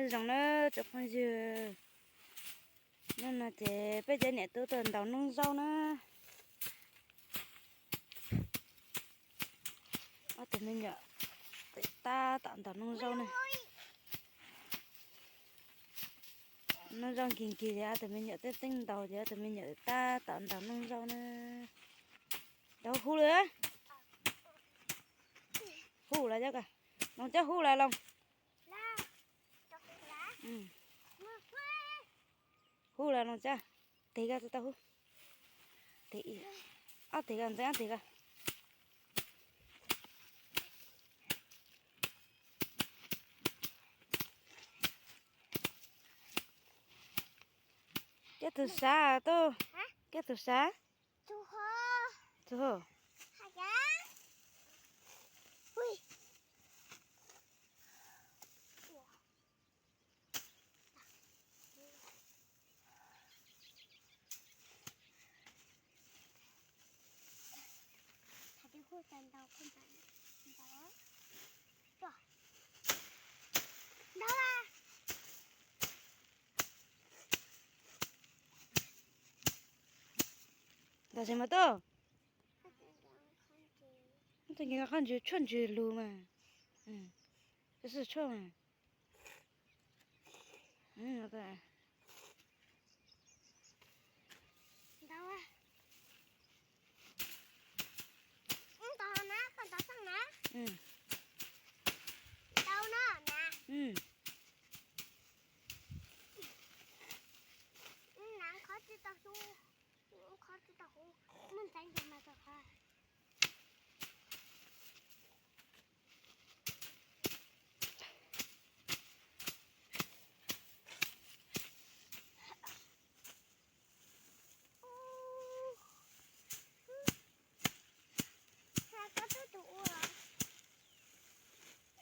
Zoo na tsoom phooj ywg, hnub no ces peb cov niam tub tuaj ntaus noog zaub na. Ob tug me nyuam tab tom ntaus noog zaub na. Noog zaub nkig nkig ces ob tug me nyuam twb teeb ntaus ces ob tug me nyuam tab tom ntaus noog zaub na. Cov hu lawm, hu lawm cov, Loos cov hu lawm Loos. Hu lawm Loos cov, tes koj tsis tau hu, tes, ob tes koj ntxeev ob tes koj. Cov tus sav tuaj, cov tus sav. Ntawm tseem mas tuaj. Tus nkees qhov ntswg tshuaj ntswg lug mas. Tus xwb tshuaj mas.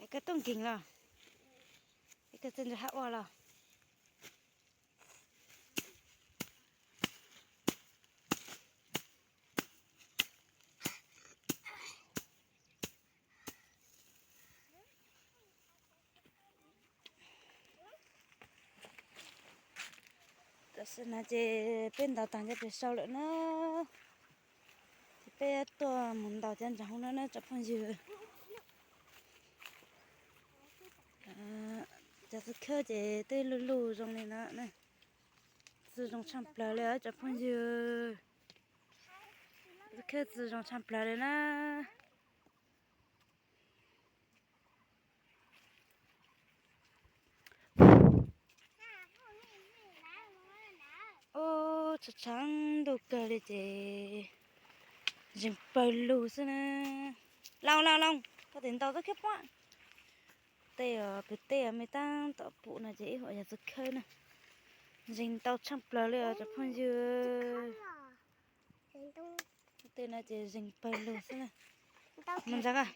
Es koj tuaj nkeeg los? Es koj txawj ntawm hab ua los? Tam sim no ces peb ntaus tag cov pem sau lawm na. Ces peb tuaj mus ntaus cov ntawm hauv no na tsoom phooj ywg. Cov txhuv khawb ces twb luj luj zoo li no na. Txi zoo tshaj plaws li tsoom phooj ywg. Txhuv khawb txi zoo tshaj plaws li na. Ub, tshav tshav ntuj kawg li ces zeeg pawg lug xwb na. Loos, Loos, Loos, koj tes ntaus txhuv khawb pom. Tej os, pem tej os me tab tom pum no ces ib huam yog txhuv khawb na. Zeeg ntau tshaj plaws li os cov phooj ywg. Tej no ces zeeg pawg lug xwb na. Mus ntag.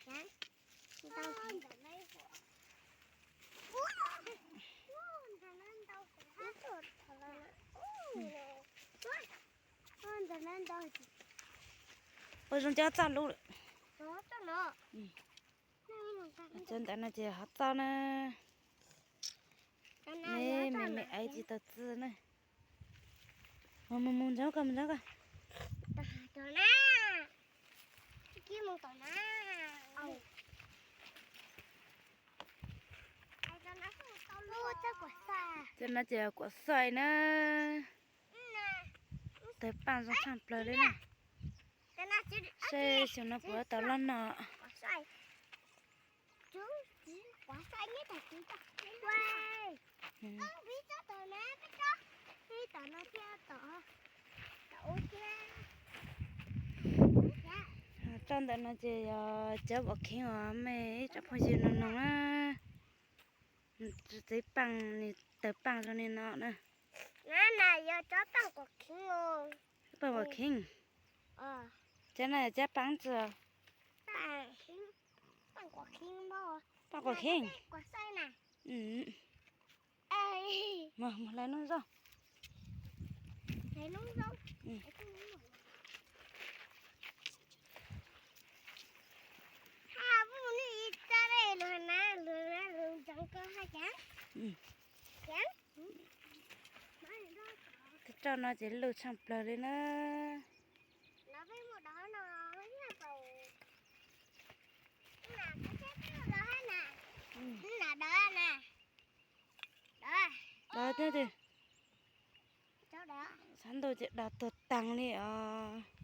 Ua zoo cov txaj lub lawm. Cov ntawm no ces hov txaj na. Neb me me aiv tsis tau txi na. Mus mus mus ntsoov koj, mus ntsoov koj. Cov no ces kuam xoim na. Tawg paaj zoo tshaj plaws li na. Saib xyoo no puas tau loj no. Tsob ntawm no ces yog cov vam kheev uas mej ib tsoom phooj ywg nug nug na. Txiv paaj nws tawg paaj zoo li no na. Paaj vam kheev. Cov no yog cov paaj tsi? Paaj quav kheev. Mus hlais noob zaub. roj no ces lug tshaaj plawg li na. Dov thiab, xav ntau ces dov tuag taag li os.